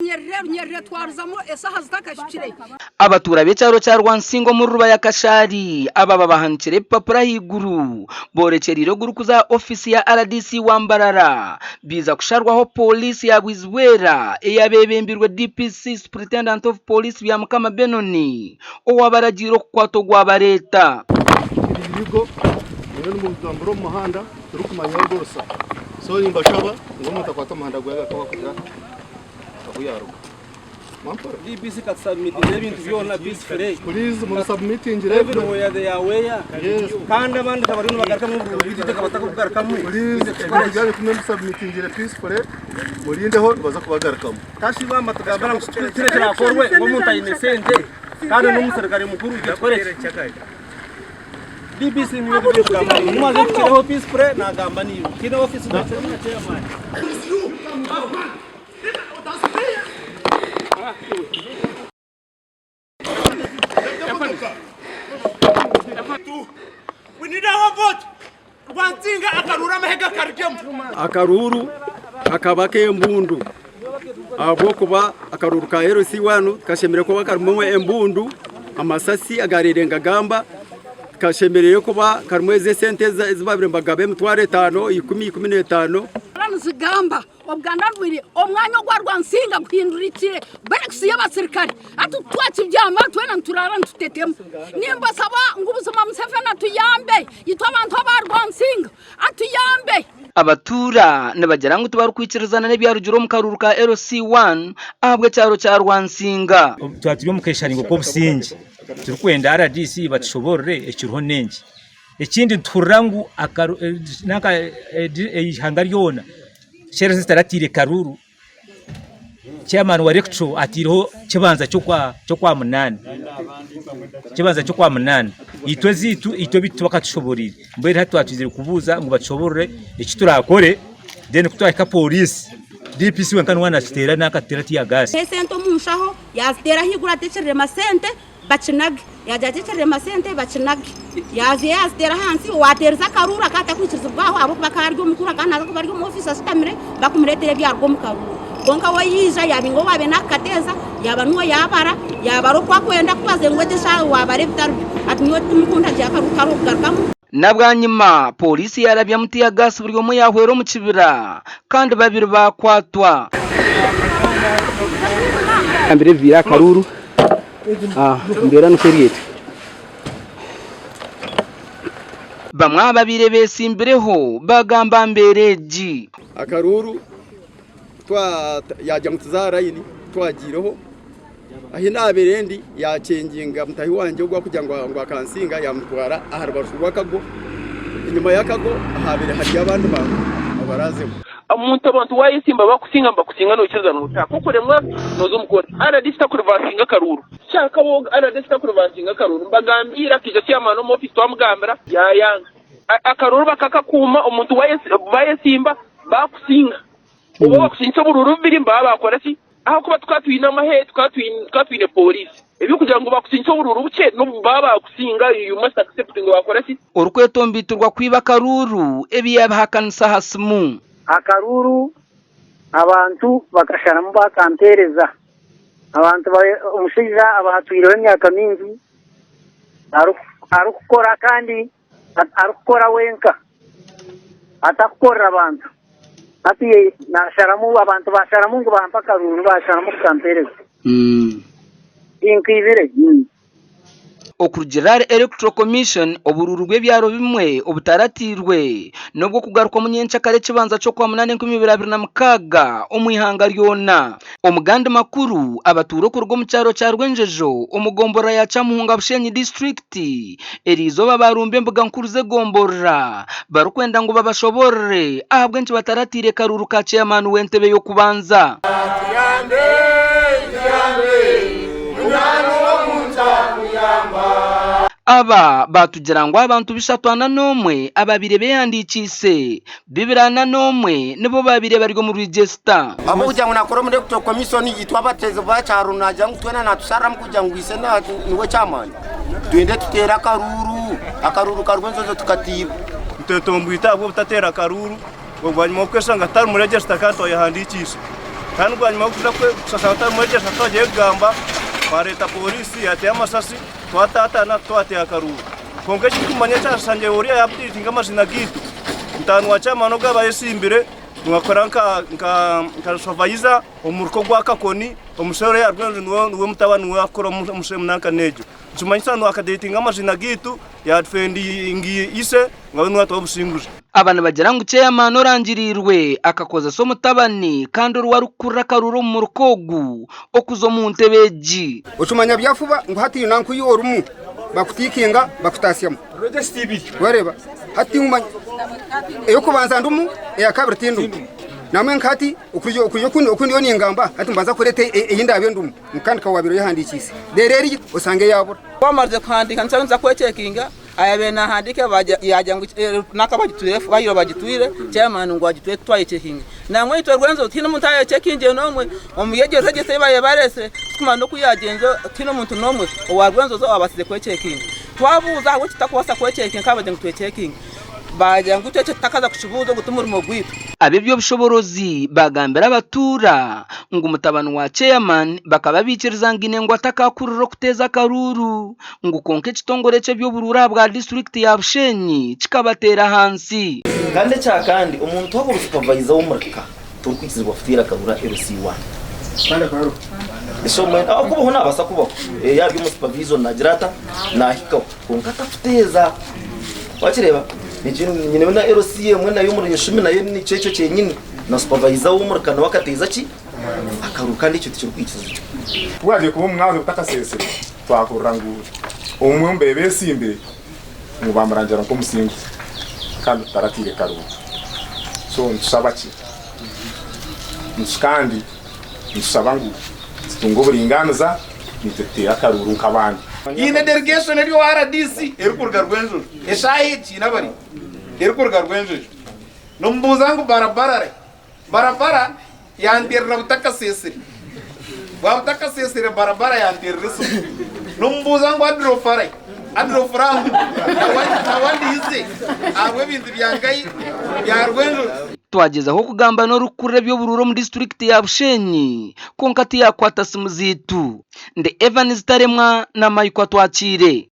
Runyerere runyerere twaruzamu esaaha zitakahikire. Abatuura b'ekyaro kya Rwansinga omuri Rubaya Kashari ababa bahanikire ebipapura ahaiguru borekyereire ogurikuza aha ofiisi ya rdc wa Mbarara baiza kusharwaho Pooriisi ya Bwizibwera eyabebembirwe DPC Superintendent of Police Byamukama Benon owabaragiire okukwata ogwabareeta. Ebigo nyowe nimubitambura omu muhanda turikumanya ahu boosa so nimbashaba ngu mutakwata omuhanda gwa kugira ahu yaaruga. Mwampurira? DPC katusubmitingira ebintu byona peacefully. Please mubisubmitingire. Everywhere they are aware. Yes. Kandi abandi kabariyo nibagarukamu obururu bwitu itwe kabatakabugarukamu. Please ebintu byanyu kumwe mubisubmitingire peacefully murindeho nibaza kubagarukamu. Tashibamba tugambira ngu kinu ekirakorwe ngu omuntu aine sente kandi n'omuserukare mukuru itwe tukore ki? DPC niwe tugamba niiwe. Mumaze kukireho peacefully nagamba niiwe. Tihaine office na chairman. Akaruuru kakaba k'embundu ahabw'okuba akaruuru ka LC1 kashemereire kuba karimu embundu, amasasi agareire nigagamba, kashemereire kuba karimu ezi esente ezi babaire nibagaba emitwaro etaano, ikumi, 15. Nizigamba Obuganda rwire omwanya ogwa Rwansinga guhindurikire barakisi y'abasirikare hati twakibyama twena nituraara nitutetema. Nimbasaba ngu buzima Museveni atuyambe itwe abantu aba Rwansinga atuyambe. Abatuura nibagira ngu tibarikwikirizana n'ebyarugire omu karuuru ka LC1 ahabw'ekyaro kya Rwansinga. Twaba turi omu keesharingo k'obusingye turikwenda rdc batushoboorore ekiriho n'enki. Ekindi nituhurira ngu eihanga ryona Chelsea tarataire karuru, chairman wa Electro ataireho kibanja ky'okwamunaana, kibanja ky'okwamunaana. Itwe ezaitu itwe ebitu tibakatushoboreire mbwenu hati twatwizire kubuuza ngu batushoborore eki turakore then ku twahika pooriisi DPC wenka niwe naakiteera naakatuteera teargas. Esente omu nshaho yaaziteera ahaiguru ati ekirema sente bakinage, yaagira ati ekirema sente bakinage, yaaza yaaziteera ahansi owaateerize akaruuru akaba atarikwikirizibwa aho ahabw'okuba akaba ari omukuru akaba naaza kuba ari omu ofiisi ashutamire bakumureetera ebyaruga omu karuuru. Kwonka we yaija yaabinga owaabaire naakakateeza yaaba niwe yaabara, yaabara oku arikwenda kubaza ngu egi eshaaha waabara ebitari byo. Ati nyowe timukundagira akaruuru karikugarukamu. Na bwanyima pooriisi yaarabyamu teargas buri omwe yaahwera omu kibira kandi babiri baakwatwa. Gambira ebibaire aha karuuru embeera nikwo eri eti. Bamwe aha babaire beetsimbireho baagamba aha mbeera egi. Akaruuru yaagira ngu tuze aha layini twagiireho ahi naabaire ndi yaakyengyinga mutaahi wangye ogu arikugira ngu akansinga yaamutwara aha rubaju rw'akago enyima y'akago ahaabaire hariyo abandi bantu abaraazemu. Omuntu abantu wayesimba bakusinga nibakusinga noikiriza notaaha ku okuremwa noza omu kooti rdc takurivansinga akaruuru kyakabooga rdc takurivansinga akaruuru mbagambiire akaija chairman omu office twamugambira yayanga akaruuru bakakakuuma omuntu bayesimba bakusinga oba bakusingisa oburuuru bubiri nibaba bakora ki ahakuba tukaba twine amahe tukaba twine pooriisi eby'okugira ngu bakusingisa oburuuru bukye n'obu baba bakusinga you must accept ngu bakora ki. Orikwetombeitirwa kwiba akaruuru ebi yaabihakanisa aha simu. Akaruuru abantu bakasharamu bakampeereza. Abantu omushaija abahatwireho emyaka mingi arikukora kandi arikukora wenka atakukorera bantu. Hati nasharamu abantu basharamu ngu bampe akaruuru basharamu kukampereza. Tinkaibire. Okurugiirira ahari Electoral Commission, oburuuru bw'ebyaro bimwe obutaratiirwe n'obw'okugarukwamu nyenkyakare ekibanza ky'Okwamunaana 2026 omu ihanga ryona. Omu gandi makuru, abatuura okuruga omu kyaro kya Rwenjejo omu gomborora ya Kyamuhunga Bushenyi disiturikiti eriizooba baarumba embuga nkuru z'egomborora barikwenda ngu babashoboorore ahabw'enki bataratiire karuuru ka ceyamaani w'entebe y'okubanza. Aba baatugira ngu abantu bishatu ana n'omwe ababaire beehandiikiise, bibiri ana n'omwe nibo baabaire bari omu rwigyesita. Ahabw'okugira ngu naakora omuri Electoral Commission, itwe abateezi ba kyaro naagira ngu twena naatushariramu kugira ngu ise niwe chairman, twende tuteere akaruuru, akaruuru ka Rwenzonzo tukatiirwe. Nitwetomboita ahabw'obutateera karuuru, bwanyima okweshanga tutari mu register kandi twayehandiikiise. Kandi bwanyima y'okuza kushasha batari mwegyesa twagiye kugamba twareeta pooriisi yateera amasasi twataataana twateera akaruuru. Kwonka eki ndikumanya ekyashangire oriya yaapuritinga amaziina gaitu mutaani wa chairman ogu yaaba ayesimbire niwe akora nka nka supervisor omu muruka ogwa Kakoni omushaija oriya Rwenju niwe mutabani we arikukora omu nankana egyo. Nikimanyisa ngu akadeetinga amaziina gaitu yaadifendinga ise ngu abe niwe atuha obusinguzi. Aba nibagira ngu ceeyamaani orangiriirwe akakozesa omutabani kandi oriwe arikukurira akaruuru omu muruka ogu okuza omu ntebe egi. Okimanya byafuba ngu hati nanku ei orimu bakutiikinga bakutaasyamu. Wareeba? Hati tingumanya. Ey'okubanza ndimu, eyakabiri tindimu. Namwe nka hati okurya oku ndiyo ningamba, hati nimbanza kureeta ei ndaabe ndimu. Kandi ka waabaire oyehandiikiise. Reero eriyo osanga eyaabura. Ku bamazire kuhandiika nituza nituza kwekyekinga ayabaire nahandiika yaagira ngu nanka bagitwire fayiro bagitwire chairman ngu agitwire titwayekyekinga. Nangwa itwe Rwenzori tihaine omuntu ayekyekingire n'omwe omuri egyo register ei baabaire bareetsire titukumanya n'oku yaagyenzire tihaine omuntu n'omwe owa Rwenzori owaabaasize kwekyekinga. Twabuuza ahabw'enki tutakubaasa kwekyekinga kandi baagira ngu twekyekinge. Baagira ngu itwe ekyo tutakaza kukibuuza ogu ti murimo gwaitu. Ab'eby'obushoboorozi baagambira abatuura ngu mutabani wa Chairman bakaba baikiriza ngu aine ngu atakakurira okuteeza akaruuru ngu kwonka ekitongore eky'eby'oburuuru ahabwa disiturikiti ya Bushenyi kikabateera ahansi. Kandi ekya kandi, omuntu waaba ori supavayiza w'omuri ka, torikwikirizibwa kuteera akaruru aha LC1. Okubaho naabaasa kubaho, yaaba ari omu supaviizoni naagira ata, naahikaho. Kwonka atakuteeza. Wakireeba? Nikyo nyineho na LC emwe nayo omuri Nshumi nayo nikyo ekyo kyenyini. Na supervisor w'omuri Kano akateeza ki? Akaruru kandi ekyo tikirikwikirizibwa. Ku bwagiire kuba omu mwazyo butakasesire, twahurira ngu omwe omu beesimbire ngu baamurangira nk'omusinguzi kandi tutarataire karuuru. So nitushaba ki? Kandi nitushaba ngu tutunge oburingaaniza naitwe tuteere akaruuru nk'abandi. Haine delegation eri owa rdc erikuruga Rwenzururu eshaaha egi haine abariyo erikuruga Rwenzururu nomubuuza ngu barabara re barabara yanteerera butakasesire bwa butakasesire barabara yanteerera esimu nomubuuza ngu adrofare adrofurangu nawe andihize ahabw'ebintu bya nkahi bya Rwenzururu. Twagyezaho kugamba n'orikukurira eby'oburuuru omu disiturikiti ya Bushenyi kwonka tiyakwata simu zaitu. Ndi Evans Taremwa na Michael Atwakiire.